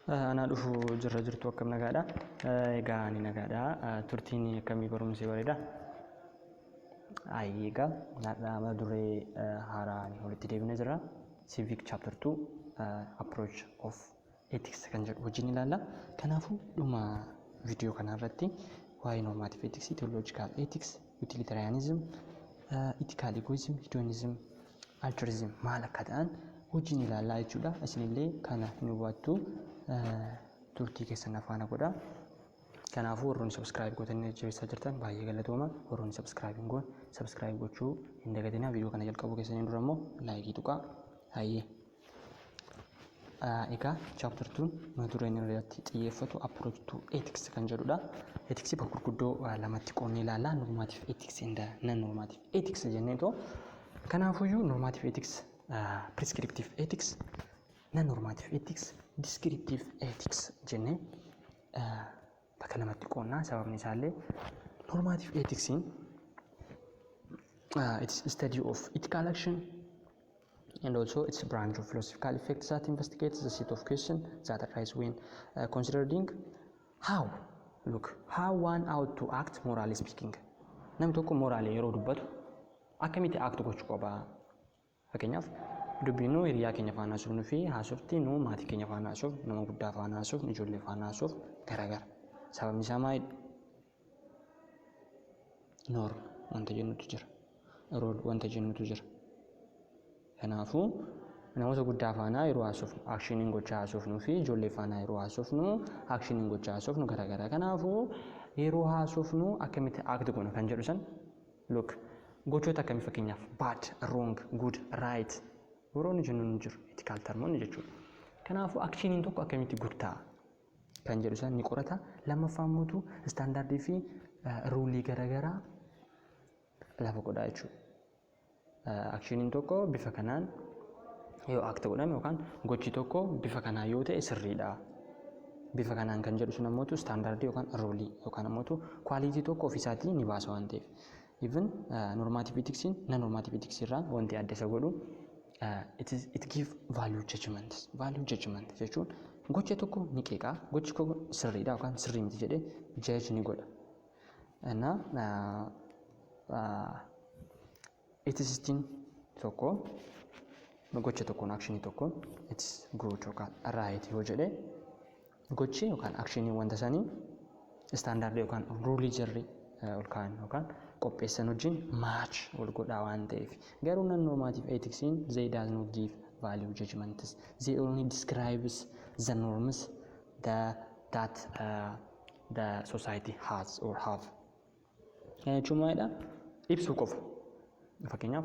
Anaa dhufu, jirra jirtu, akkam nagaadha? Egaa ani nagaadha. Turtiin akkamii, barumsi bareeda? Ayi, egaa har'a mata duree haaraan walitti deebinee jira. Civic chapter 2, approach of ethics kan jedhu wajjin ilaalla. Kanaafuu dhuma viidiyoo kanarratti waa'ee normative ethics, teleological ethics, utilitarianism, ethical egoism, hedonism, altruism maal akka ta'an wajjin ilaallaa jechuudha. Isinillee kana hin hubattu, turtii keessan afaana godha. Kanaafuu warroonni subscribe gootanii jabeessaa jirtan baay'ee galatooma. Warroonni subscribe hin goone subscribe gochuu hin dagatinaa. Viidiyoo kana jalqabuu keessaniin dura immoo like tuqaa. Hayyee. Egaa chapter 2 mata dureen irratti xiyyeeffatu approach to ethics kan jedhudha. Ethics bakka gurguddoo lamatti qoonnee ilaalla. Normative ethics and non normative ethics jenneetoo. Kanaafuyyuu normative ethics, prescriptive ethics, non normative ethics, descriptive ethics jennee bakka lamatti qoonnaa. Sababni isaallee normative ethicsiin it's study of ethical action and also it's a branch of philosophical ethics that investigates the set of questions that arise when considering how, look, how one ought to act, morally speaking. Namni tokko morally yeroo dubbatu akkamitti act gochuu qaba? Fakkeenyaaf, dubbiin nu hiriyaa keenya faana haasofnuu fi haasofti nu maatii keenya faana haasofnu, nama guddaa faana haasofnu, ijoollee faana haasofnu garagara. Sababni isaa maalidha? Norm wanta jennutu jira, rule wanta jennutu jira. Kanaafuu namoota guddaa faana yeroo haasofnu actioniin gochaa haasofnuu fi ijoollee faana yeroo haasofnu actioniin gochaa haasofnu garagara. Kanaafuu yeroo haasofnu akkamitti act goona kan jedhu san, look, gochoota akkamii, fakkeenyaaf bad, wrong, good, right yeroo inni jennu ni jiru, ethical termoonni jechuudha. Kanaafuu actioniin tokko akkamitti good ta'a kan jedhu san ni qorata. Lammaffaa immoo standardii fi rulii garaagaraa lafa godhaa jechuudha. Actioniin tokko bifa kanaan yoo act godhame yookaan gochi tokko bifa kanaan yoo ta'e sirriidha. Bifa kanaan kan jedhu sun ammoo standardii yookaan rulii yookaan ammoo quality tokko ofiisaatii ni baasa waan ta'eef. Even normative ethicsiin non normative ethics irraa wanti adda isa godhu it give value judgment. Value judgment jechuun gocha tokko ni qeeqaa, gochi kun sirriidha yookaan sirrii miti jedhee judge ni godha. Na ethicistiin tokko gocha tokkoon, actionii tokkoon it's good yookaan right yoo jedhee, gochi yookaan actionii wanta sanii standardii yookaan rulii jarri ol kaa'an yookaan qopheessan wajjin match wal godhaa waan ta'eef. Garuu non normative ethicsiin, they does not give value judgments, they only describes the norms that the society has or have. Kana jechuun maalidha? Ibsuu qofa. Fakkeenyaaf,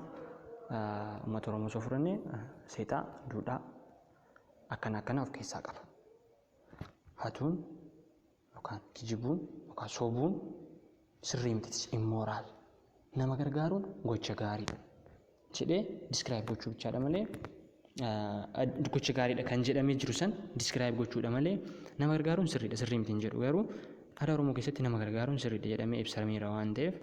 uummata Oromoo osoo fudhannee, seexaa, duudhaa akkana akkana of keessaa qaba. Hatuun yookaan kijibuun yookaan sobuun sirrii miti, immoral. Nama gargaaruun gocha gaariidha jedhee describe gochuu bichaadha malee, gocha gaariidha kan jedhamee jiru san describe gochuudha malee, nama gargaaruun sirriidha, sirrii miti hin jedhu. Garuu aadaa Oromoo keessatti nama gargaaruun sirriidha jedhamee ibsameera waan ta'eef,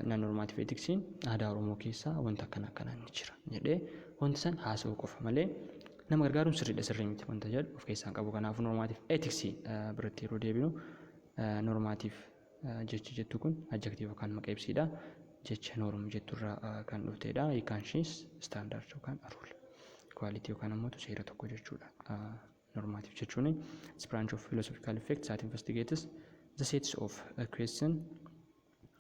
non normative ethicsiin aadaa Oromoo keessaa wanta akkana akkanaa ni jira jedhee wanta san haasa'uu qofa malee, nama gargaaruun sirriidha, sirrii miti wanta jedhu of keessaa hin qabu. Kanaafuu normative ethicsii biratti yeroo deebinu, normative jechi jettu kun adjective yookaan maqaa ibsiidha. Jecha norm jetturraa kan dhuftedha. Hiikaan ishees standard yookaan rule, quality yookaan ammoo seera tokko jechuudha. Normative jechuun it's branch of philosophical ethics that investigates the sets of a question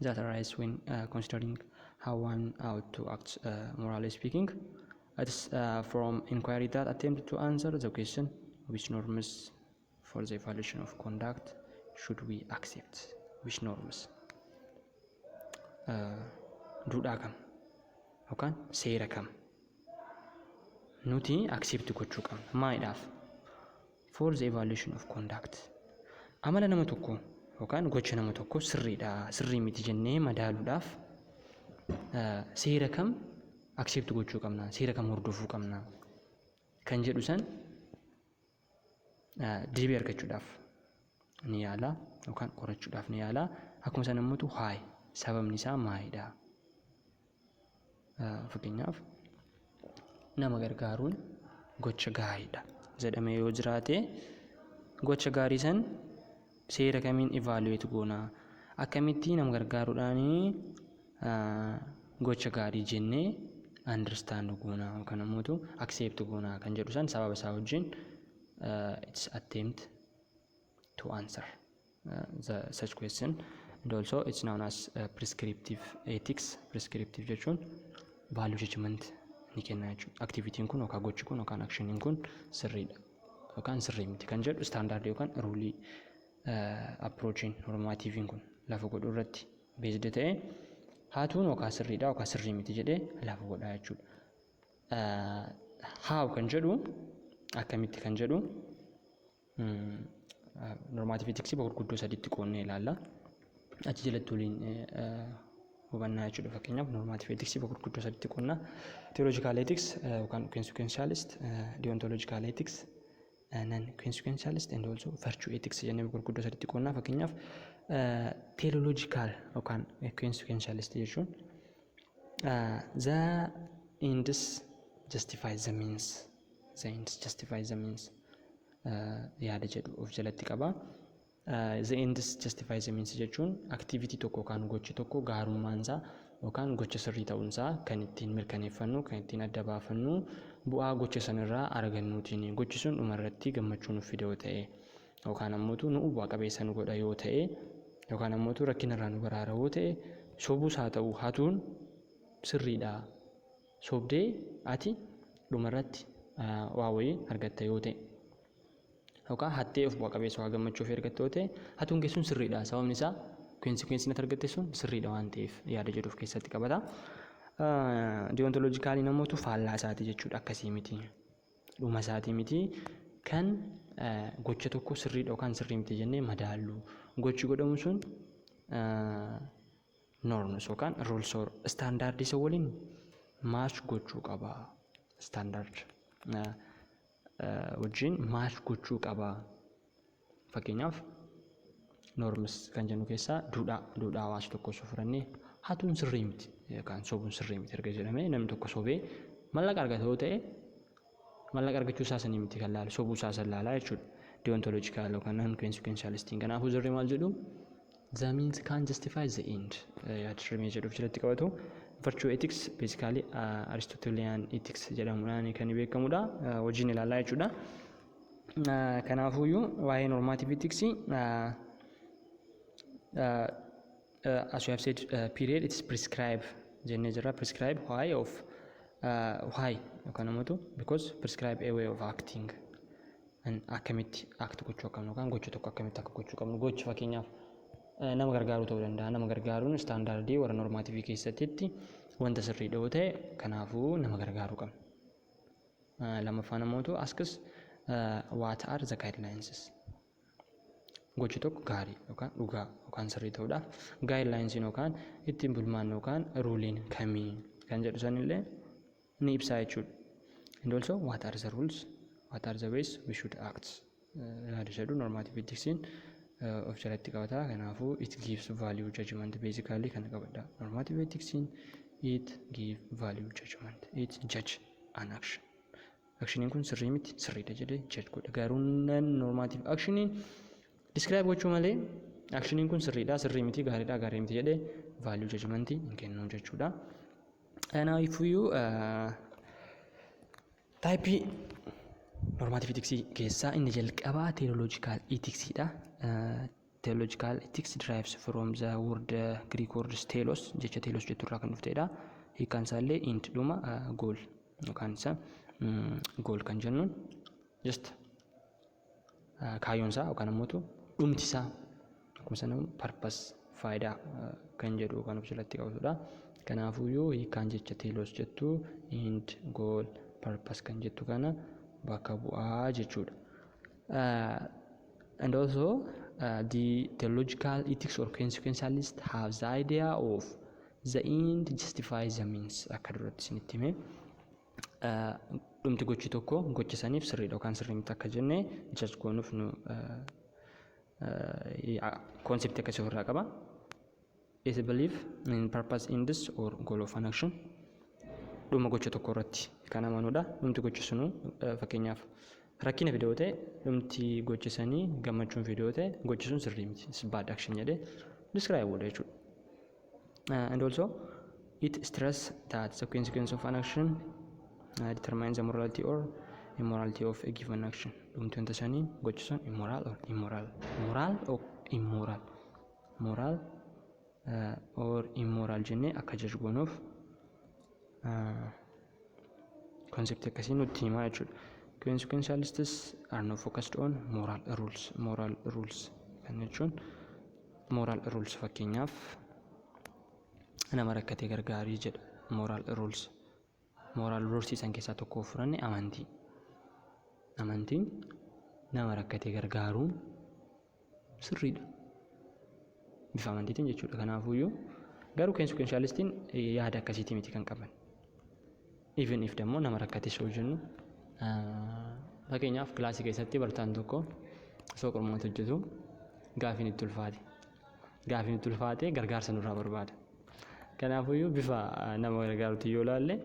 that arise when considering how one ought to act, morally speaking. It's from inquiry that attempt to answer the question: which norms for the evaluation of conduct should we accept? Which norms? Duudhaa kam yookaan seera kam nuti accept gochuu qabna? Maaliidhaaf? For the evaluation of conduct. Amala nama tokko yookaan gocha nama tokko sirriidha, sirrii miti jennee madaaluudhaaf seera kam accept gochuu qabna, seera kam hordofuu qabna kan jedhu san deebii argachuudhaaf ni yaala yookaan qorachuudhaaf ni yaala. Akkuma sana immoo why, sababni isaa maalidha? Fakkeenyaaf, nama gargaaruun gocha gaariidha. jedhamee yoo jiraate, gocha gaarii san seera kamiin evaluate goona? Akkamitti nama gargaaruudhaanii gocha gaarii jennee understand goona yookaan ammoo accept goona kan jedhu san sababa isaa wajjin it's attempt to answer the such question. And also it's known as prescriptive ethics. Prescriptive jechuun value judgment ni kenna jechuudha. Activityn kun yookaan gochi kun yookaan actioniin kun sirriidha yookaan sirrii miti kan jedhu standard yookaan rule approachiin normativiin kun lafa godhu irratti based ta'ee hatuun yookaan sirriidha yookaan sirrii miti jedhee lafa godha jechuudha. How kan jedhu, akkamitti kan jedhu, normative ethics gurguddoo sadiitti qoonnee ilaalla. Achi jalatti waliin hubannaa jechuudha. Fakkeenyaaf, normative ethics gurguddoo sadiitti qoonna. Teleological ethics yookaan consequentialist, deontological ethics, non consequentialist and also virtue ethics jennee gurguddoo sadiitti qoonnaa. Fakkeenyaaf, teleological yookaan consequentialist jechuun the ends justify the means, the ends justify the means yaada jedhu of jalatti qaba. The ends justify the means jechuun activity tokko yookaan gochi tokko gaarummaansaa yookaan gocha sirrii ta'uunsaa kan ittiin mirkaneeffannu, kan ittiin adda baafannu bu'aa gocha sanarraa argannuutiin. Gochi sun dhumarratti gammachuu nuuf fida yoo ta'e, yookaan ammoo nu bu'aa qabeessa nu godha yoo ta'e, yookaan ammoo rakkinarraa nu baraara yoo ta'e, sobuus haa ta'u hatuun sirriidha. Sobdee ati dhumarratti waa wayii argatta yoo ta'e, yookaan hattee of bu'aa qabeessa waa gammachuu ofii argatta yoo ta'e, hatuun keessun sirriidha. Sababni isaa consequenceiin ati argatte sun sirriidha waan ta'eef yaada jedhu of keessatti qabata. Deontologicaliin namoota faallaa isaati jechuudha, akkasii miti. Dhuma isaatii miti kan gocha tokko sirriidha yookaan sirrii miti jennee madaallu. Gochi godhamu sun norms yookaan rules or standard isa waliin match gochuu qaba. Standard wajjin match gochuu qaba. Fakkeenyaaf, norms kan jennu keessaa duudhaa hawaasa tokko osoo fudhannee, hatuun sirrii miti yookaan sobuun sirrii miti erga jedhamee, namni tokko sobee mallaqa argata yoo ta'e, mallaqa argachuu isaa sanii miti kan laalu, sobuu isaa san laalaa jechuudha. Deontological yookaan non consequentialistiin kanaafuu sirrii maal jedhu, the means can justify the end yaad-rimee jedhuuf jalatti qabatu. Virtue ethics basically Aristotelian ethics jedhamuudhaan kan beekamudha. Wajjin ilaalaa jechuudha. Kanaafuyyuu waa'ee normative ethics, as we have said, period it is prescribe jennee jirra. Prescribe why of why yookaan ammoo because prescribe a way of acting, akkamitti act gochuu qabnu yookaan gocha tokko akkamitti akka gochuu qabnu. Gochi fakkeenyaaf nama gargaaruu ta'uu danda'a. Nama gargaaruun standardii warra normative keessatti wanta sirriidha yoo ta'e, kanaafuu nama gargaaruu qabna. Lammaffaan ammoo asks what are the guidelines. Gochi tokko gaarii yookaan dhugaa yookaan sirrii ta'uudhaaf guidelinesiin yookaan ittiin bulmaannu yookaan ruleiin kamii kan jedhu sanillee ni ibsaa jechuudha. And also what are the rules, what are the ways we should act yaada jedhu normative ethicsiin of jalatti qabata. Kanaafuu it gives value judgment basically kana qabadha. Normative ethicsiin it give value judgment, it judge an action. Actioniin kun sirrii miti, sirriidha jedhee judge godha. Garuu non normative actioniin describe gochuu malee actioniin kun sirriidha, sirrii miti, gaariidha, gaarii miti jedhee value judgment hin kennu jechuudha. Kanaafiyyuu type normative ethics keessaa inni jalqabaa teleological ethicsidha. Teleological ethics derives from the word, Greek words telos, jecha telos jettu irraa kan dhuftedha. Hiikkaan isaallee end, dhuma, goal yookaan isa goal kan jennuun just kaayyoon isaa yookaan ammoo dhumti isaa, akkuma sana purpose, faayidaa kan jedhu kan of jalatti qabatudha. Kanaafuyyuu hiikkaan jecha telos jettu end, goal, purpose kan jettu kana bakka bu'aa jechuudha. And also the teleological ethics or consequentialist have the idea of the end justifies the means. Akka duratti isinitti hime, dhumti gochi tokko gocha saniif sirriidha yookaan sirrii miti akka jenne judge goonuuf nu concept akkasii ofirraa qaba. Is a belief in purpose, ends or goal of an action. Dhuma gocha tokko irratti kan amanudha. Dhumti gocha sunuu fakkeenyaaf Rakkina fidoo ta'e, dhumti gochisanii gammachuun fidoo ta'e, gochi sun sirrii miti. It's bad action jedhee describe godha jechuudha. And also it stress that the consequence of an action determines the morality or immorality of a given action. Dhumti wanta sanii, gochi sun immoral or immoral, moral or immoral, moral or immoral jennee akka judge goonuuf concept akkasii nutti himaa jechuudha. Consequentialists are not focused on moral rules. Moral rules kan jechuun, moral rules fakkeenyaaf nama rakkatee gargaarii jedha moral rules. Moral rules isaan keessaa tokko fudhanne amantii. Amantiin nama rakkatee gargaaruun sirriidha. Bifa amantiitiin jechuudha. Kanaafuyyuu garuu consequentialistiin yaada akkasiitii miti kan qaban. Even if dammoo nama rakkate soo jennu, fakkeenyaaf kilaasii keessatti barataan tokko osoo qormaata hojjetu gaafiin itti ulfaate. Gaafiin itti ulfaate gargaarsa nurraa barbaada. Kanaafuyyuu bifa nama gargaaruutiin yoo ilaalle,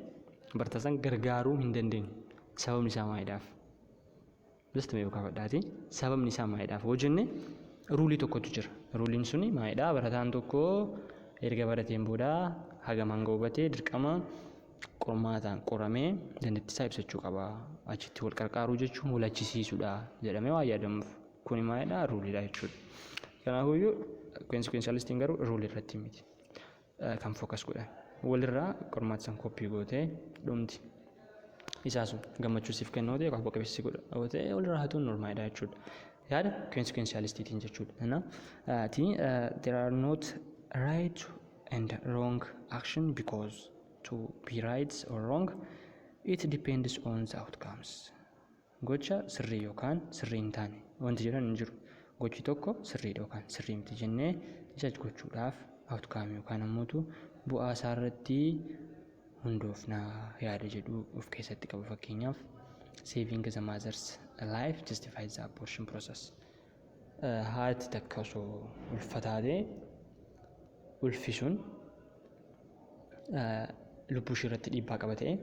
barataa san gargaaruu hin dandeenyu. Sababni isaa maalidhaaf? Just mee kaafadhaati. Sababni isaa maalidhaaf yoo jenne, rule tokkotu jira. Ruleiin suni maalidhaa? Barataan tokko erga barateen booda hagam hanga hubatee dirqama qormaataan qoramee dandeettii isaa ibsachuu qaba. Achitti wal qarqaaruu jechuun wal achisiisuudha jedhamee waan yaadamuuf. Kuni maalidhaa? Ruleiidha jechuudha. Kanaafuyyuu consequentialistiin garuu rule irratti miti kan focus godhan. Walirraa qormaata san copy gootee dhumti isaa sun gammachuu siif kennuu ta'e yookaan bu'a qabeessa si godha yoo ta'e, walirraa hatuun normalidha jechuudha. Yaada consequentialistiitiin jechuudha. Kanaaf there are not right and wrong action because to be right or wrong, it depends on the outcomes. Gocha sirrii yookaan sirrii hin taane wanti jedhan hin jiru. Gochi tokko sirriidha yookaan sirrii miti jennee judge gochuudhaaf outcome yookaan ammoo bu'aa isaa irratti hundoofnaa yaada jedhu of keessatti qaba. Fakkeenyaaf, saving the mother's life justifies the abortion process. Haati takka osoo ulfa taatee, ulfi sun lubbuu ishee irratti dhiibbaa qaba ta'e,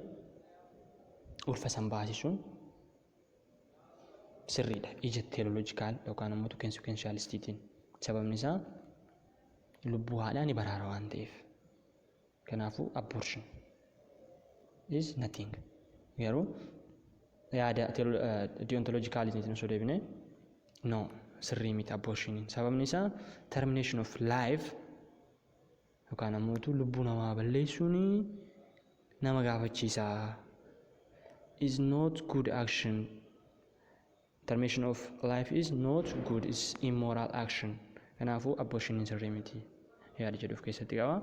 ulfa san baasisuun sirriidha ija teleological yookaan ammoo consequentialistiitiin. Sababni isaa lubbuu haadhaa ni baraara waan ta'eef. Kanaafuu abortion is nothing. Garuu yaada deontologicaliitiin osoo deebine, no, sirrii miti abortioniin. Sababni isaa termination of life yookaan ammoo lubbuu namaa balleessuun nama gaafachiisa. Is not good action. Termination of life is not good, is immoral action. Kanaafuu abortioniin sirrii miti yaada jedhu of keessatti qaba.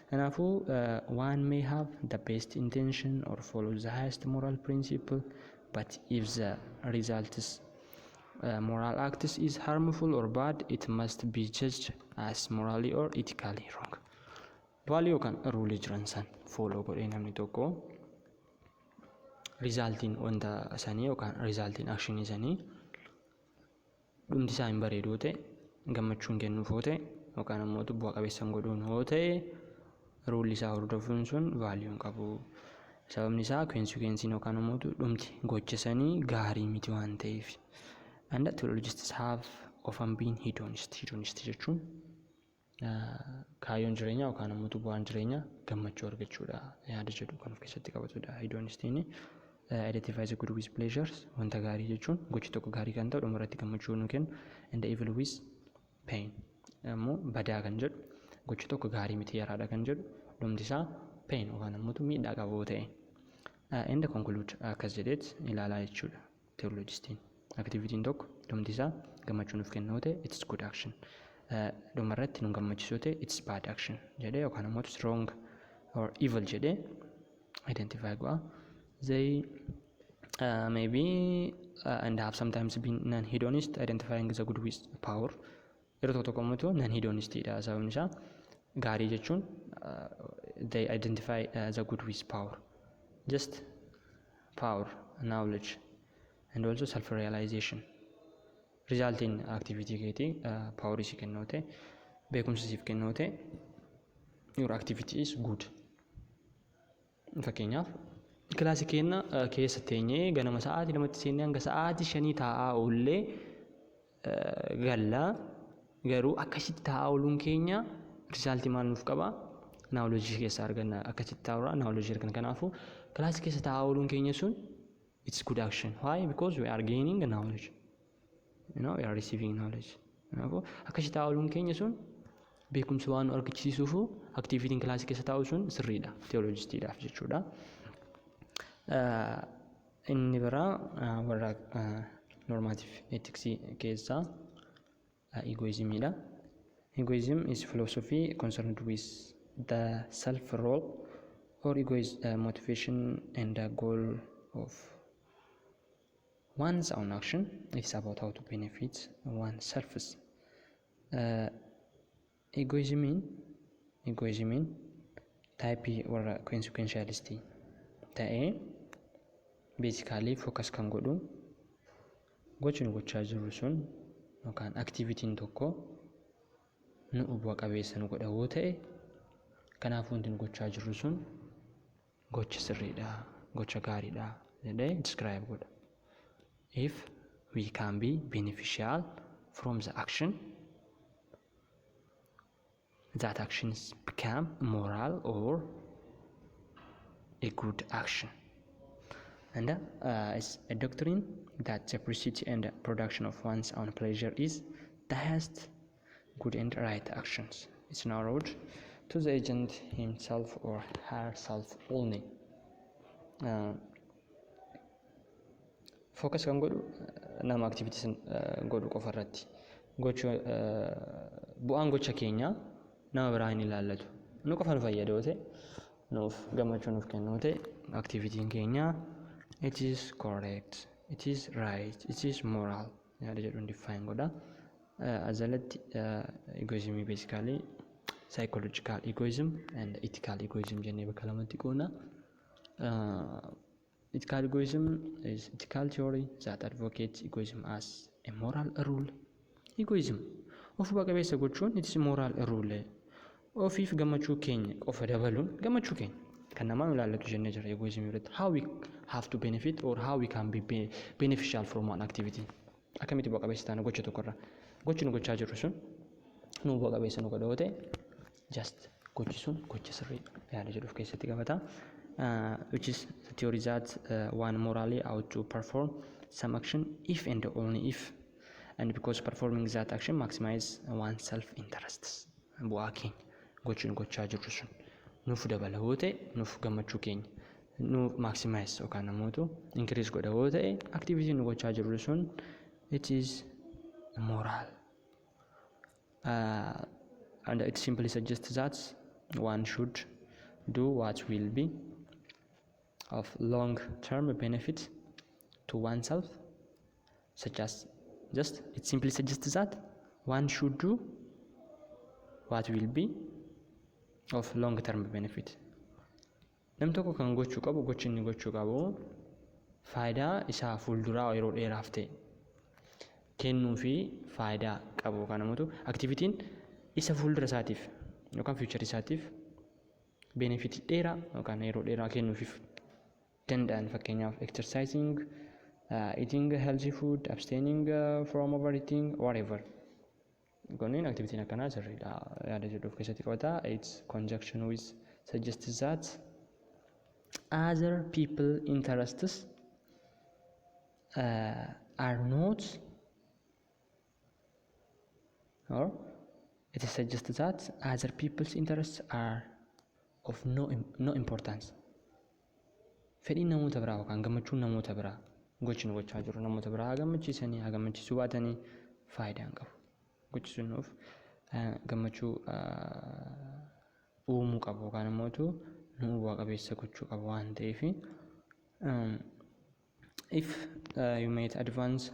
Kanaafuu one may have the best intention or follow the highest moral principle, but if the result is moral acts is harmful or bad, it must be judged as morally or ethically wrong. Value yookaan rule jiran san follow godhee namni tokko, resultiin wanta sanii yookaan resultiin actionii sanii dhumti isaa hin bareedu ta'e, gammachuu hin kennuuf yoo ta'e, yookaan ammoo bu'a qabeessa hin godhuun yoo ta'e, ruleli isaa hordofuun sun value hin qabu. Sababni isaa consequenceiin yookaan ammoo dhumti gocha sanii gaarii miti waan ta'eef. And teleologists have often been hedonist. Hedonist jechuun kaayyoon jireenyaa yookaan ammoo bu'aan jireenyaa gammachuu argachuudha yaada jedhu kan of keessatti qabatudha. Hedonistiin identify the good with pleasures. Wanta gaarii jechuun gochi tokko gaarii kan ta'u dhumarratti gammachuu nu kennu, and the evil with pain. Ammoo badaa kan jedhu, gochi tokko gaarii miti, yaraadha kan jedhu, dhumti isaa pain yookaan ammoo miidhaa qabu ta'e. And conclude akkas jedheet ilaalaa jechuudha teleologistiin. Activityn tokko dhumti isaa gammachuu nuuf kennu ta'e, it's good action. Dhumarratti nu gammachiisuu ta'e, it's bad action jedhee yookaan ammoo it's wrong or evil jedhee identify godha. They maybe and have sometimes been non-hedonist, identifying the good with power. Yeroo tokko tokko immoo non-hedonistidha. Sababni isaa gaarii jechuun they identify the good with power. Just power, knowledge and also self-realization. Resultiin activity keetii power si kennuu ta'e, beekumsa siif kennuu ta'e, your activity is good. Fakkeenyaaf Kilaasii keenya keessa teenyee ganama sa'aatii 2tti seennee hanga sa'aatii 5 taa'aa oollee gallaa. Garuu akkasitti taa'aa ooluun keenya resultii maal nuuf qaba? Knowledge keessaa arganna. Akkasitti taa'uurraa knowledge arganna. Kanaafuu kilaasii keessa taa'aa ooluun keenya sun, it's good action. Why? Because we are gaining knowledge. We are receiving knowledge. Kanaafuu akkasitti taa'aa ooluun keenya sun beekumsa waan nu argisiisuufu activityn kilaasii keessa taa'u sun sirriidha teleologistiidhaaf jechuudha. Inni biraa warra normative ethics keessaa egoismiidha. Egoism is philosophy concerned with the self role or egoist motivation and the goal of one's own action. It's about how to benefit oneself. Egoismiin typeii warra consequentialistii ta'ee basically focus kan godhu gochi nu gochaa jirru sun yookaan activityn tokko nu bu'a qabeessa nu godha yoo ta'e, kanaafuu wanti nu gochaa jirru sun gocha sirriidha, gocha gaariidha jedhee describe godha. If we can be beneficial from the action, that actions become moral or a good action. And it's a doctrine that the pursuit and production of one's own pleasure is the highest good and right actions. It's narrowed to the agent himself or herself only. Focus kan godhu nama activity san godhu qofa irratti. Gocha bu'aan gocha keenyaa nama biraa hin ilaallatu. Nu qofa nu fayyada yoo ta'e, nuuf gammachuu nuuf kennu yoo ta'e, activityn keenya it is correct, it is right, it is moral yaada jedhuun define godha. Azalatti egoismii basically psychological egoism and ethical egoism jennee bakka lamatti qoodna. Ethical egoism is ethical theory that advocates egoism as a moral rule. Egoism of bu'a qabeessa gochuun, it is moral rule. Ofiif gammachuu keenya qofa dabaluun gammachuu keenya kan namaa nu ilaallatu jennee jira egoism irratti. How we have to benefit or how we can be beneficial from one activity. Akkamitti bu'a qabeessa taana gocha tokkorraa. Gochi nu gochaa jirru sun nu bu'a qabeessa nu godha yoo ta'e, just gochi sun gocha sirriidha yaada jedhu of keessatti qabata. Which is the theory that one morally ought to perform some action if and only if and because performing that action maximize one's self interests. Bu'aa keenya gochi nu gochaa jirru sun nuuf dabala yoo ta'e, nuuf gammachuu keenya nuuf maximize yookaan namootu increase godha yoo ta'e, activity nu gochaa jirru sun, it is moral. And it simply suggests that one should do what will be of long term benefit to oneself, such as, just it simply suggests that one should do what will be of long term benefit. Namni tokko kan gochuu qabu, gochi inni gochuu qabu faayidaa isaa fuulduraa yeroo dheeraaf ta'e kennuu fi faayidaa qabu yookaan immoo activityn isa fuuldura isaatiif yookaan future isaatiif benefitii dheeraa yookaan yeroo dheeraa kennuufiif danda'an, fakkeenyaaf exercising, eating healthy food, abstaining from overeating, whatever. Kunneen activityn akkanaa sirriidha yaada jedhu of keessatti qabata. Its conjunction with suggests that other people interests are not, or it is suggested that other people's interests are of no importance. Fedhiin namoota biraa yookaan gammachuun namoota biraa, gochi nu gochaa jiru namoota biraa haa gammachiisanii haa gammachiisuu baatanii faayidaa hin qabu. Gochi sun nuuf gammachuu uumuu qabu yookaan immoo nu bu'a qabeessa gochuu qabu waan ta'eef. If you might advance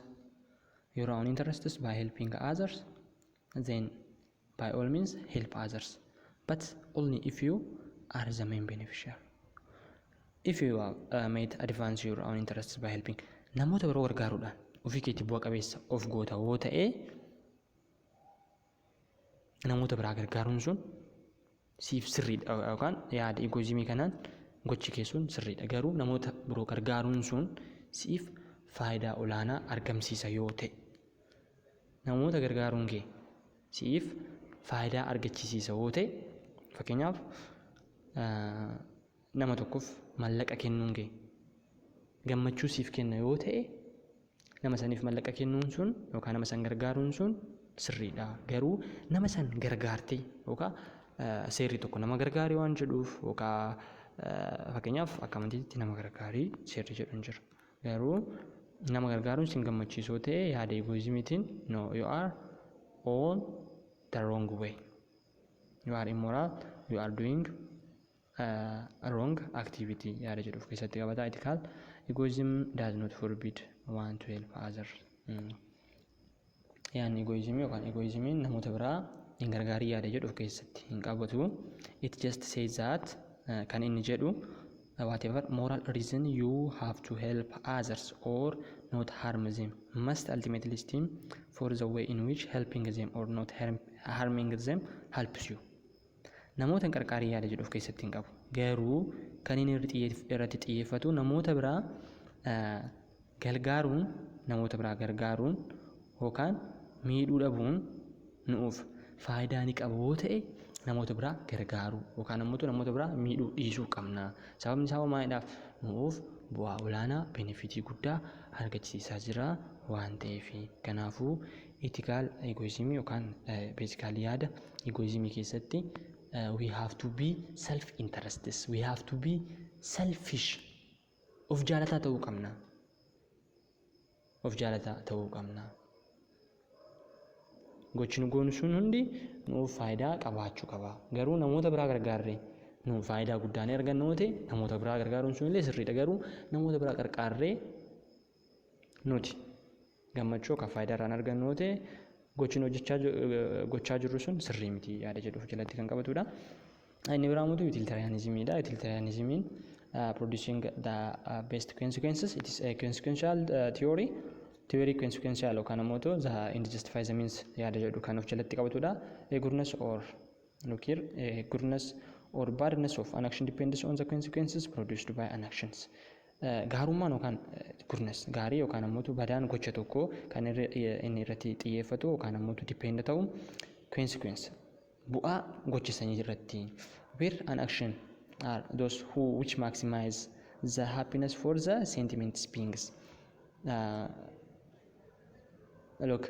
your own interests by helping others, then by all means help others, but only if you are the main beneficiary. If you might advance your own interests by helping, namoota biroo gargaaruudhaan ofii keetti bu'a qabeessa of goota yoo ta'e, namoota biraa gargaaruun sun siif sirriidha yookaan yaada egoismii kanaan. gochi kee sun sirriidha. Garuu namoota biroo gargaaruun sun siif faayidaa olaanaa argamsiisa yoo ta'e, namoota gargaaruun kee siif faayidaa argachisiisa yoo ta'e, fakkeenyaaf nama tokkoof mallaqa kennuun kee gammachuu siif kenna yoo ta'e, nama saniif mallaqa kennuun sun yookaan nama san gargaaruun sun sirriidha. Garuu nama san gargaartee yookaan seerri tokko nama gargaarii waan jedhuuf, yookaan fakkeenyaaf akka amantiitti nama gargaarii seerri jedhu hin jiru. Garuu nama gargaaruun sin gammachiisoo ta'e, yaada egoismiitiin, no, you are all the wrong way. You are immoral, you are doing wrong activity yaada jedhu of keessatti qabata. Ethical egoism does not forbid one to help others. Yaadni egoismii yookaan egoismiin namoota biraa hin gargaarii yaada jedhu of keessatti hin qabatu. It just says that, kan inni jedhu, whatever moral reason you have to help others or not harm them must ultimately stem for the way in which helping them or not harming them helps you. Namoota hin qarqaarii yaada jedhu of keessatti hin qabu. Garuu kan inni irratti xiyyeeffatu namoota biraa gargaaruun yookaan miidhuu dhabuun nuuf faayidaa ni qaba yoo ta'e, namoota biraa gargaaruu yookaan ammoo namoota biraa miidhuu dhiisuu qabna. Sababni isaa maalidhaaf? Nuuf bu'aa olaanaa, benefitii guddaa argachiisaa jira waan ta'eef. Kanaafuu ethical egoismii yookaan basically yaada egoismii keessatti we have to be self interested, we have to be selfish, of jaalataa ta'uu qabna. Of jaalataa ta'uu qabna. Gochi nu goonu sun hundi nuuf faayidaa qabaachuu qaba. Garuu namoota biraa gargaarree nu faayidaa guddaa ni arganna yoo ta'e, namoota biraa gargaaruun sun illee sirriidha. Garuu namoota biraa qarqaarree nuti gammachuu yookaan faayidaa irraa argannu yoo ta'e, gochi nu hojjechaa gochaa jirru sun sirrii miti yaada jedhu of jalatti kan qabatudha. Inni biraa immoo utilitarianismiidha. Utilitarianismiin producing the best consequences. It is a consequential theory. Theory consequential yookaan ammoo the end justify the means yaada jedhu kan of jalatti qabatudha. A goodness or, look here, a goodness or badness of an action depends on the consequences produced by an actions. Gaarummaan yookaan goodness, gaarii yookaan ammoo badaan gocha tokko kan inni irratti xiyyeeffatu yookaan ammoo depend ta'u consequence, bu'aa gocha sanii irratti, where an action are those who which maximize the happiness for the sentient beings. Look,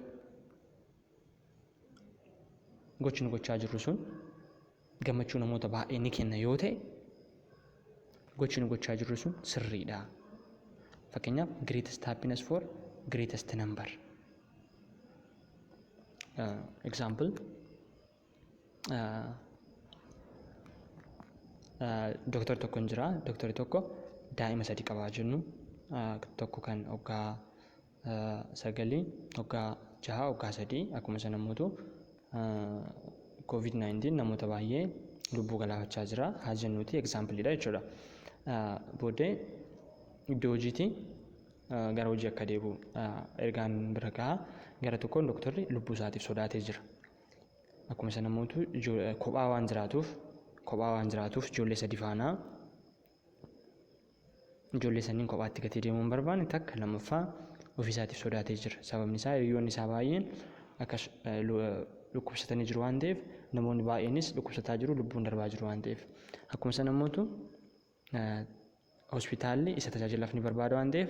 gochi nu gochaa jirru sun gammachuu namoota baay'ee ni kenna yoo ta'e, gochi nu gochaa jirru sun sirriidha. Fakkeenyaaf, greatest happiness for greatest number. Example, dooktar tokko hin jira. Dooktarri tokko daa'ima sadi qabaa jennu. Tokko kan waggaa 9, waggaa 6, waggaa 3. Akkuma sana immoo COVID-19 namoota baay'ee lubbuu galaafachaa jira haa jennuuti, exampleidha jechuudha. Booddee iddoo hojiitii gara hojii akka deebi'u ergaan bira gahaa. Gara tokkoon dooktarri lubbuu isaatiif sodaatee jira. Akkuma sana immoo kophaa waan jiraatuuf ijoollee sadi faana ijoollee saniin kophaatti gatee deemuu hin barbaanne takka. Lammaffaa, ofii isaatiif sodaatee jira. Sababni isaa hiriyoonni isaa baay'een akkas dhukkubsatanii jiru waan ta'eef, namoonni baay'eenis dhukkubsataa jiru, lubbuun darbaa jiru waan ta'eef. Akkuma sana immoo hospitaalli isa tajaajilaaf ni barbaada waan ta'eef,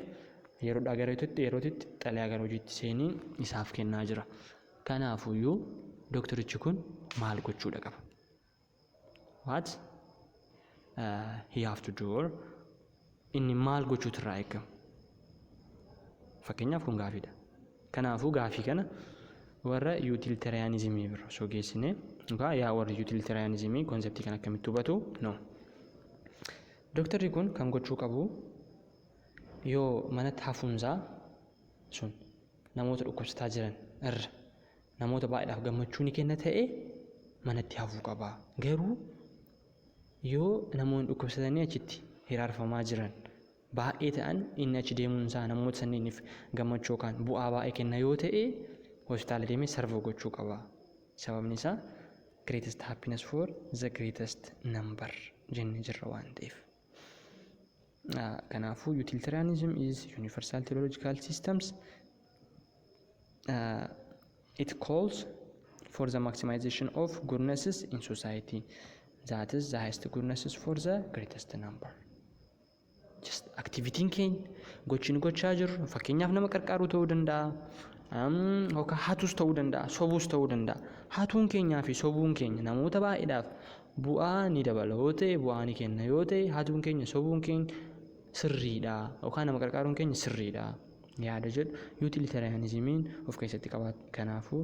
yeroodhaa gara yerootitti xalayaa gara hojiitti seenii isaaf kennaa jira. Kanaafuyyuu dooktorichi kun maal gochuudha qaba? What he have to do, or inni maal gochuutu irraa eegama? Fakkeenyaaf kun gaafiidha. Kanaafuu gaafii kana warra utilitarianismii bira osoo geessine, yookaan yaa warri utilitarianismii conceptii kana akkamitti hubatu? No. Dooktarri kun kan gochuu qabu, yoo manatti hafuunsaa sun namoota dhukkubsataa jiran irra namoota baay'eedhaaf gammachuu ni kenna ta'e, manatti hafuu qaba. Garuu yoo namoonni dhukkubsatanii achitti hiraarfamaa jiran baay'ee ta'an, inni achi deemuun isaa namoota sanniiniif gammachuu yookaan bu'aa baay'ee kenna yoo ta'e, hospitaala deemee serve gochuu qaba. Sababni isaa greatest happiness for the greatest number jennee jirra waan ta'eef. Kanaafuu utilitarianism is universal teleological systems. It calls for the maximization of goodnesses in society. That is the highest goodnesses for the greatest number. Just activityin keenya, gochi nu gochaa jirru, fakkeenyaaf nama qarqaaruu ta'uu danda'a. Yookaan hatus ta'uu danda'a, sobuus ta'uu danda'a. Hatuun keenyaa fi sobuun keenya namoota baay'eedhaaf bu'aa ni dabala yoo ta'e, bu'aa ni kenna yoo ta'e, hatuun keenya, sobuun keenya sirriidha yookaan nama qarqaaruun keenya sirriidha yaada jedhu utilitarianismiin of keessatti qaba. Kanaafuu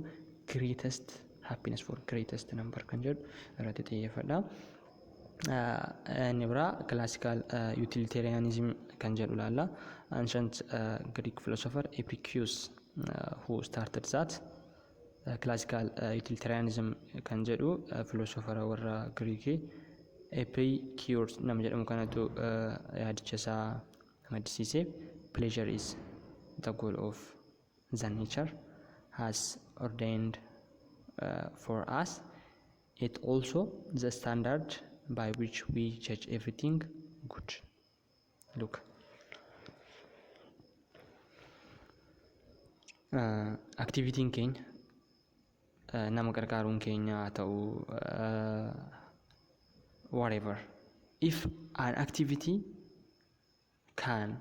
greatest happiness for greatest number kan jedhu irratti xiyyeeffadha. Inni biraa classical utilitarianism kan jedhu ilaalla. Ancient Greek philosopher Epicurus who started that classical utilitarianism kan jedhu philosopher warra Giriikii Epicurus nama jedhamu kanatu yaadicha isaa maddisiise. Pleasure is the goal of the nature has ordained for us. It also the standard by which we judge everything good. Look. Activityin keenya, nama gargaaruun keenya haa ta'u, whatever, if an activity can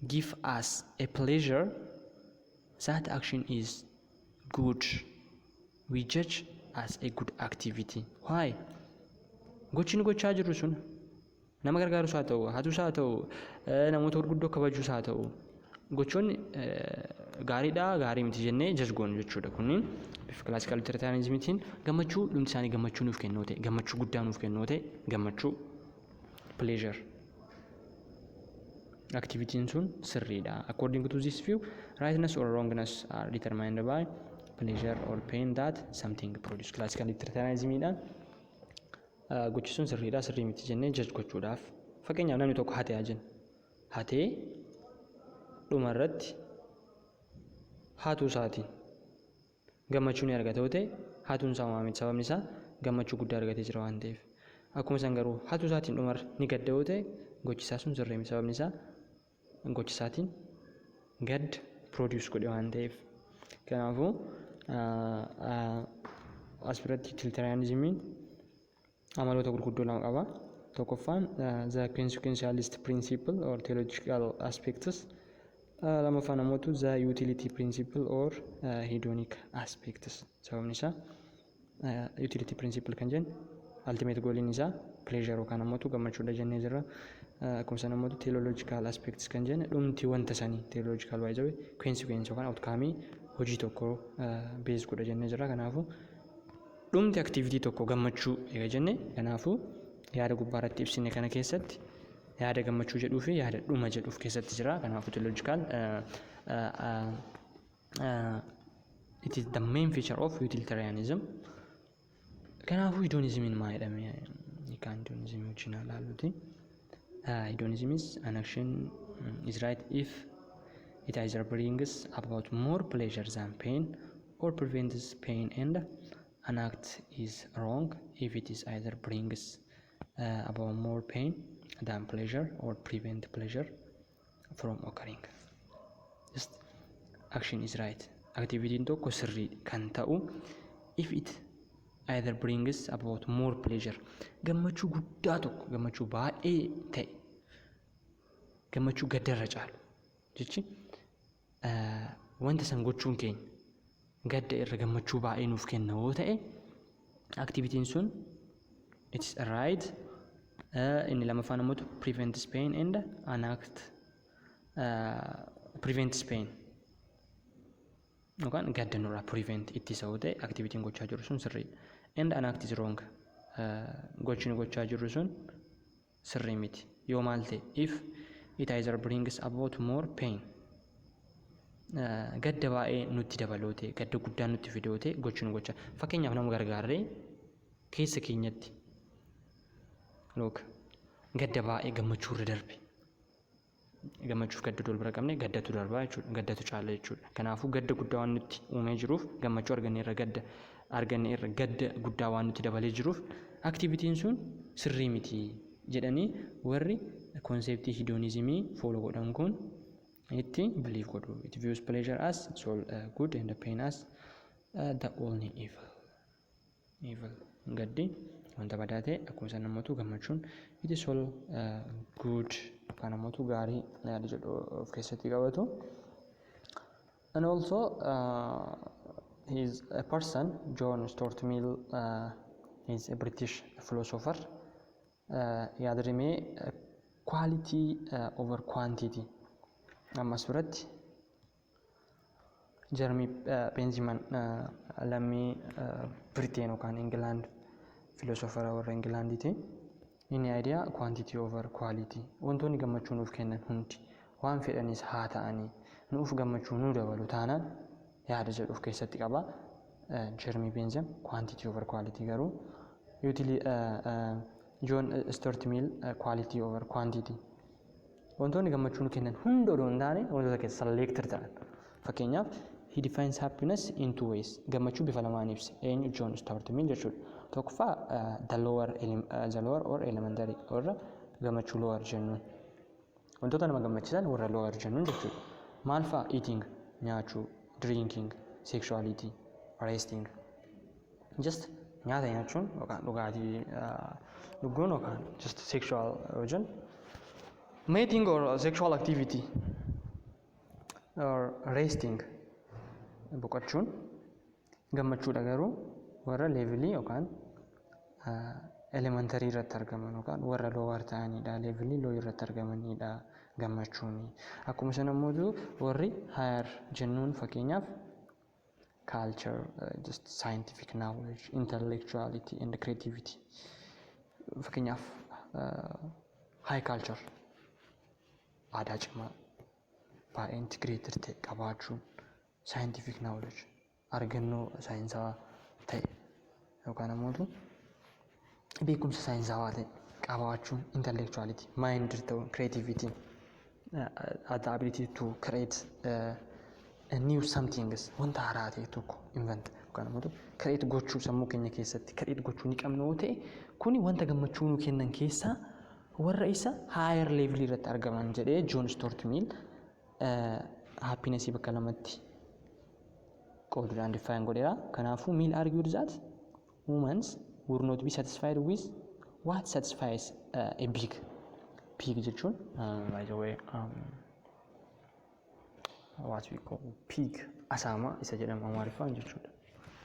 give us a pleasure, that action is good. We judge as a good activity. Why? Gochi nu gochaa jirru sun nama gargaarus haa ta'u, hatus haa ta'u, namoota gurguddoo kabajuus haa ta'u, gochoonni gaariidha, gaarii miti jennee judge goonu jechuudha. Kunniin bifa classical utilitarianismiitiin gammachuu, dhumti isaanii gammachuu nuuf kennuu ta'e, gammachuu guddaa nuuf kennuu ta'e, gammachuu, pleasure. Activityin sun sirriidha. According to this view, rightness or wrongness are determined by pleasure or pain that something produce. Classical utilitarianismiidhaan gochi sun sirriidha, sirrii miti jennee judge gochuudhaaf, fakkeenyaaf namni tokko hatee haa jennu. Hatee dhuma irratti hatuu isaatiin gammachuu ni argata yoo ta'e, hatuun isaa homaa miti, sababni isaa gammachuu guddaa argatee jira waan ta'eef. Akkuma san garuu hatuu isaatiin dhumarra ni gadda yoo ta'e, gochi isaa sun sirrii miti, sababni isaa gochi isaatiin gadda produce godhe waan ta'eef. Kanaafuu as biratti utilitarianismiin amaloota gurguddoo lama qaba. Tokkoffaan the consequentialist principle or teleological aspects. Lammaffaan ammoo the utility principle or hedonic aspects. Sababni isaa utility principle kan jennu ultimate goaliin isaa pleasure yookaan ammoo gammachuudha jennee jirra. Akkuma sana ammoo teleological aspects kan jenne dhumti wanta sanii, teleological by the way, consequence yookaan outcome hojii tokko base godha jennee jirra. Kanaafuu dhumti activity tokko gammachuu eega jenne, kanaafuu yaada gubbaa irratti ibsine kana keessatti yaada gammachuu jedhuu fi yaada dhuma jedhuuf keessatti jira. Kanaafuu teleological it is the main feature of utilitarianism. Kanaafuu hedonismiin maal jedhame? Hiikaan hedonismii wajjin haa ilaalluti. Hedonism is an action is right if it either brings about more pleasure than pain or prevents pain, and an act is wrong if it is either brings about more pain than pleasure or prevent pleasure from occurring. Just action is right. Activityin tokko sirrii kan ta'u if it either brings about more pleasure, gammachuu guddaa tokko, gammachuu baay'ee ta'e, gammachuu gaddarra caalu jechi, wanta san gochuun keenya gadda irra gammachuu baay'ee nuuf kenna yoo ta'e, activityin sun it's right. Inni lammaffaan ammoo prevents pain, and an act prevents pain yookaan gadda nurraa prevent ittisa yoo ta'e, activityin gochaa jiru sun sirriidha. And an act is wrong, gochi nu gochaa jirru sun sirrii miti yoo maal ta'e? If it either brings about more pain, gadda baay'ee nutti dabaloo ta'e, gadda guddaa nutti fidoo ta'e, gochi nu gochaa, fakkeenyaaf nama gargaarree keessa keenyatti look gadda baay'ee gammachuu irra darbe, gammachuuf gadda wal bira qabne gaddatu darbaa jechuudha, gaddatu caala jechuudha. Kanaafuu gadda guddaa waan nutti uumee jiruuf, gammachuu arganne irra gadda arganne irra gadda guddaa waan nutti dabalee jiruuf, activityin sun sirrii miti jedhanii warri conceptii hedonismii follow godhan kun itti believe godhu. It views pleasure as sole good and pain as the only evil. Evil, gaddi wanta badaa ta'e, akkuma isaan namoota gammachuun it is all good yookaan namoota gaarii yaada jedhu of keessatti qabatu. And also he is a person, John Stuart Mill, is a British philosopher. Yaadrimee quality over quantity ammas biratti Jeremy Bentham, lammii Britain yookaan England, philosophera warra Ingilaandiiti. Inni idea quantity over quality, wantoonni gammachuu nuuf kennan hundi waan fedhanis haa ta'anii nuuf gammachuu nuu dabalu taanaan yaada jedhu of keessatti qaba. Jeremy Bentham quantity over quality, garuu John Stuart Mill quality over quantity, wantoonni gammachuu nu kennan hunda odoo hin taane wantoota keessa selected ta'an. Fakkeenyaaf, he defines happiness in two ways. Gammachuu bifa lamaan ibse. Eenyu? John Stuart Mill jechuudha. Tokkoffaa, the lower or elementary, warra gammachuu lower jennuun, wantoota nama gammachiisan warra lower jennuun jechuudha. Maal fa'a? Eating, nyaachuu, drinking, sexuality, resting. Just nyaata nyaachuun yookaan dhugaatii dhuguun yookaan just sexual wajjin mating or sexual activity or resting, boqochuun gammachuudha, garuu warra levelii yookaan elementary irratti argaman yookaan warra lower ta'anidha, levelii low irratti argamanidha gammachuuni. Akkuma sana immoo warri higher jennuun, fakkeenyaaf, culture, just scientific knowledge, intellectuality and creativity. Fakkeenyaaf, high culture, aadaa cimaa baay'ee integrated ta'e qabaachuun, scientific knowledge, argannoo saayinsawaa ta'e yookaan ammoo beekumsa saayinsawaa ta'e qabaachuun, intellectuality, mind ta'uun, creativity, the ability to create a new somethings, wanta haaraa ta'e tokko invent yookaan ammoo create gochuu, sammuu keenya keessatti create gochuu ni qabna yoo ta'e, kuni wanta gammachuu nu kennan keessaa warra isa higher level irratti argaman jedhee John Stuart Mill happinessii bakka lamatti qooduudhaan define godheera. Kanaafuu Mill argued that humans would not be satisfied with what satisfies a pig. Pig jechuun, by the way, what we call pig, asaama isa jedhamu Amaariffaan jechuudha.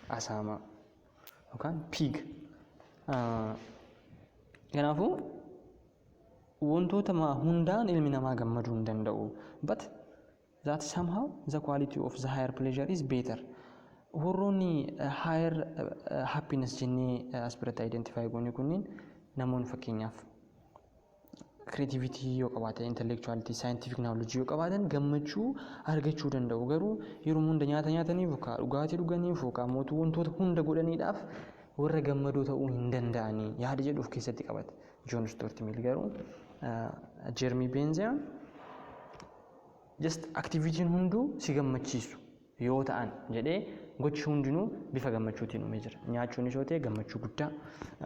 Asaama yookaan pig. Kanaafuu wantoota hundaan ilmi namaa gammaduu hin danda'u. But that somehow the quality of the higher pleasure is better. Warroonni higher happiness jennee as biratti identify goone kunniin, namoonni fakkeenyaaf creativity yoo qabaatan, intellectuality, scientific knowledge yoo qabaatan gammachuu argachuu danda'u. Garuu yeroo hunda nyaata nyaataniif yookaan dhugaatii dhuganiif yookaan mootuu wantoota hunda godhaniidhaaf warra gammadoo ta'uu hin danda'anii yaada jedhu of keessatti qabata. John Stuart Mill. Garuu Jeremy Bentham just activityn hunduu si gammachiisu yoo ta'an jedhee gochi hundinuu bifa gammachuutiin uumee jira. Nyaachuunis yoo ta'e gammachuu guddaa,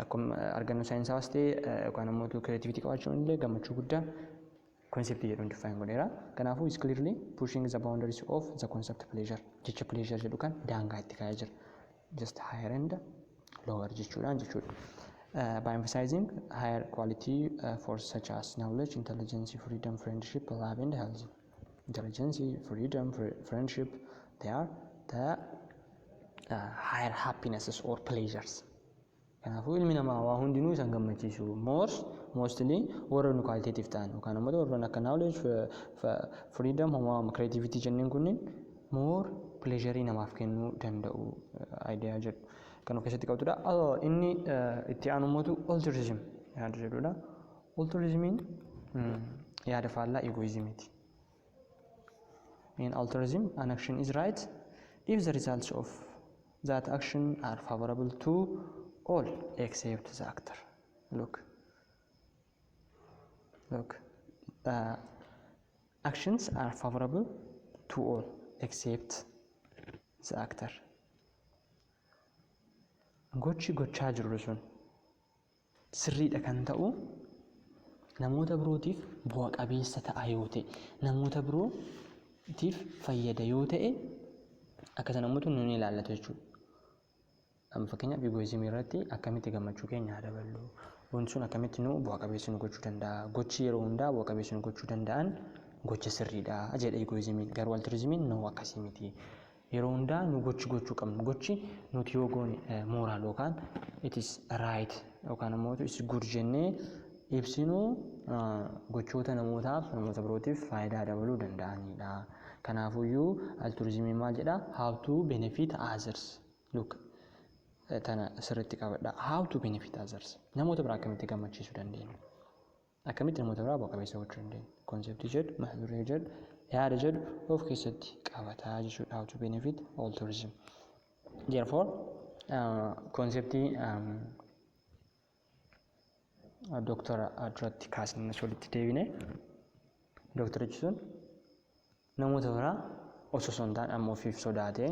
akkuma argannoo saayinsawaas ta'e yookaan immoo creativity qabaachuun illee gammachuu guddaa conceptii jedhuun define godheera. Kanaafuu is clearly pushing the boundaries of the concept pleasure. Jecha pleasure jedhu kan daangaa itti kaa'ee jira. Just higher and lower jechuudhaan jechuudha. By emphasizing higher quality for such as knowledge, intelligence, freedom, friendship, love and health. Intelligence, freedom, friendship, they are the higher happinesses or pleasures. Kanaafuu ilmi namaa waa hundinuu isaan gammachiisu. Mostly warra nu qualitative ta'an yookaan immoo warroon akka knowledge, freedom, homaa creativity jenneen kunniin more pleasurii namaaf kennuu danda'u idea jedhu kan of keessatti qabatudha. Inni itti aanu immoo altruism yaada jedhudha. Altruismiin yaada faallaa egoismiiti. In altruism, an action is right if the results of that action are favorable to all except the actor. Look, look, actions are favorable to all except the actor. Gochi gochaa jirru sun sirriidha kan ta'u Namoota birootiif bu'a qabeessa ta'a yoo ta'e, namoota birootiif fayyada yoo ta'e, akka sana immoo nu ilaallatu jechuudha. Amma fakkeenyaaf egoismii irratti akkamitti gammachuu keenya haa daballu? Wanti sun akkamitti nu bu'a qabeessa nu gochuu danda'a? Gochi yeroo hundaa bu'a qabeessa nu gochuu danda'an gocha sirriidha jedha egoismiin. Garuu altruismiin no, akkasii miti. Yeroo hundaa nu gochi gochuu qabnu, gochi nuti yoo goone moral yookaan it is right yookaan immoo it is good jennee ibsinu gochoota namootaaf, namoota birootiif faayidaa dabaluu danda'anidha. Kanaafuyyuu altruismiin maal jedha? How to benefit others. Look, tana sirriitti qabadha. How to benefit others. Namoota biraa akkamitti gammachiisuu dandeenya? Akkamitti namoota biraa bu'a qabeessa gochuu dandeenya? Conceptii jedhu, mata duree jedhu, yaada jedhu of keessatti qabataa jechuudha. How to benefit altruism. Therefore, conceptii dooktora duratti kaasnee walitti deebine, dooktorichi sun namoota biraa osoo hin taane amma ofiif sodaatee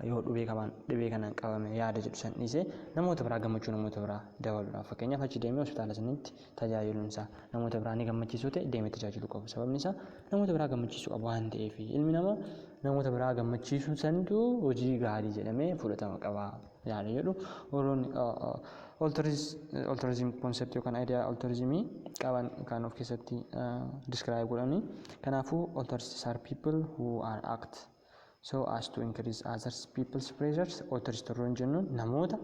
yoo dhibee qaban, dhibee kanaan qabame yaada jedhu san dhiisee namoota biraa gammachuu namoota biraa dabaluudhaaf, fakkeenyaaf achi deemee hospitaala sanitti tajaajiluun isaa namoota biraa ni gammachiisuu ta'e, deemee tajaajiluu qabu. Sababni isaa namoota biraa gammachiisuu qabu waan ta'eef, ilmi namaa namoota biraa gammachiisuu santu hojii gaarii jedhamee fudhatama qaba yaada jedhu warroonni altruism concept yookaan idea altruismii qaban kan of keessatti describe godhani. Kanaafuu altruists are people who are act so as to increase others people's pleasures. Altruist warroon jennuun namoota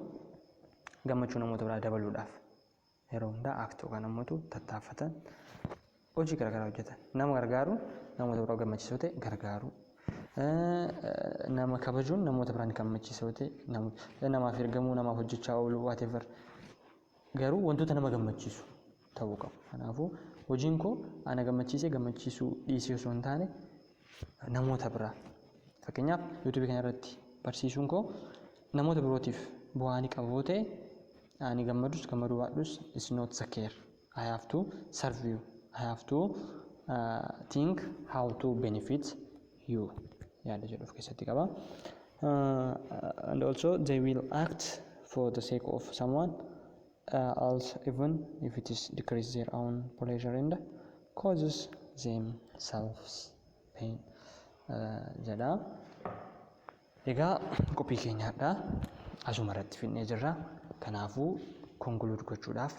gammachuu namoota biraa dabaluudhaaf yeroo hundaa act yookaan namoota tattaaffatan, hojii garaagaraa hojjetan, nama gargaaruun namoota biraa gammachiisoo ta'e gargaaruu, nama kabajuun namoota biraan gammachiisoo ta'e, namaaf ergamuu, namaaf hojjechaa ooluu, whatever, garuu wantoota nama gammachiisu ta'uu qabu. Kanaafuu hojiin koo ana gammachiisee gammachiisuu dhiisee osoo hin taane namoota biraa, fakkeenyaaf YouTubeii kana irratti barsiisuun koo namoota birootiif bu'aa ni qaba yoo ta'e, ani gammadus gammaduu baadhus is not the care. I have to serve you. I have to think how to benefit you yaada jedhu of keessatti qaba. And also they will act for the sake of someone else even if it is decrease their own pleasure and causes themselves pain jedha. Egaa qophii keenyaadha. Asuma irratti fixnee jirra. Kanaafuu conclude gochuudhaaf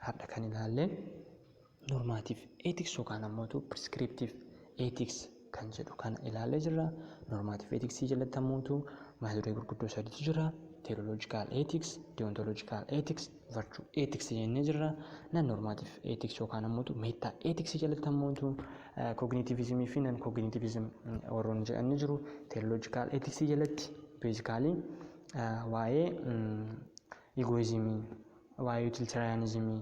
har'a kan ilaalle normative ethics yookaan ammoo prescriptive ethics kan jedhu kana ilaallee jirra. Normative ethics jalatti ammoo mata duree gurguddoo sadiitu jira. Teleological ethics, deontological ethics, virtue ethics jennee jirra. Non normative ethics yookaan ammoo meta ethics jalatti ammoo cognitivism fi non cognitivism warroonni jedhan ni jiru. Teleological ethics jalatti basically waa'ee egoismii, waa'ee utilitarianismii,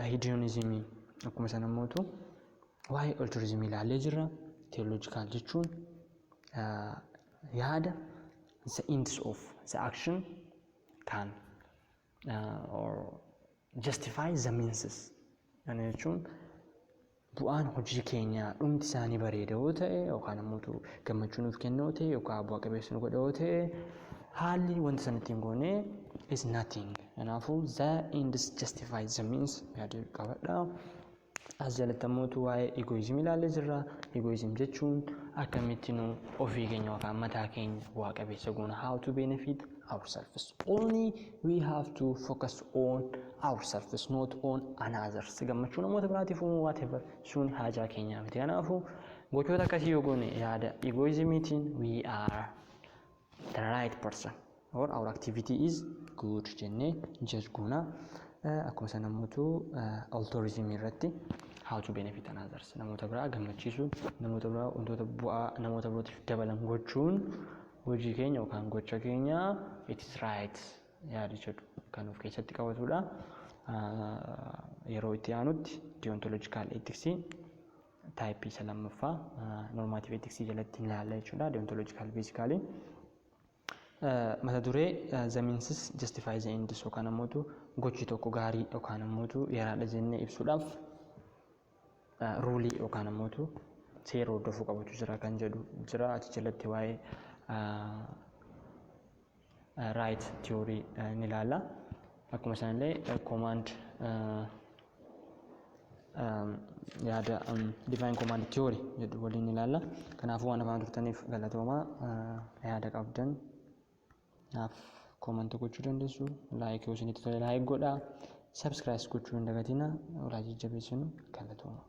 hedonismii, akkuma sana ammoo waa'ee altruismii ilaallee jirra. Teleological jechuun yaada the ends of the action can or justify the means. Kana jechuun bu'aan hojii keenyaa dhumti isaanii bareeda yoo ta'e, yookaan ammoo gammachuu nuuf kenna yoo ta'e, yookaan bu'a qabeessa nu godha yoo ta'e, haalli wanta sana ittiin goone is nothing. Kanaafuu the ends justify the means yaada qabadha. As jalatti ammoo waa'ee egoismii ilaallee jirra. Egoism jechuun akkamitti nu ofii keenya yookaan mataa keenya bu'aa qabeessa goona. How to benefit ourselves. Only we have to focus on ourselves, not on others. Gammachuu namoota biraatiif uumuu, whatever, sun haajaa keenyaa miti. Kanaafuu gochoota akkasii yoo goone yaada egoismiitiin we are the right person or our activity is good jennee judge goona. Akkuma sana immoo altruism irratti how to benefit others, namoota biraa gammachiisuu, namoota biraa wantoota bu'aa namoota birootiif dabalan gochuun hojii keenya yookaan gocha keenya it is right yaada jedhu kan of keessatti qabatudha. Yeroo itti aanutti deontological ethics typeii isa lammaffaa normative ethics jalatti ilaalla jechuudha. Deontological basically mata duree the means justify the ends yookaan ammoo gochi tokko gaarii yookaan ammoo yaraadha jennee ibsuudhaaf ruleii yookaan ammoo seera hordofuu qabutu jira kan jedhu jira. Achi jalatti waa'ee right theory ni ilaalla. Akkuma sanallee command Yaada divine command theory jedhu waliin ilaalla. Kanaafuu waan afaan turtaniif galatoomaa. Yaada qabdan naaf comment gochuu dandeessu. Like yoo isinitti tole like godhaa. Subscribe gochuu hin dagatinaa. Walaa jajjabeessinu, galatooma.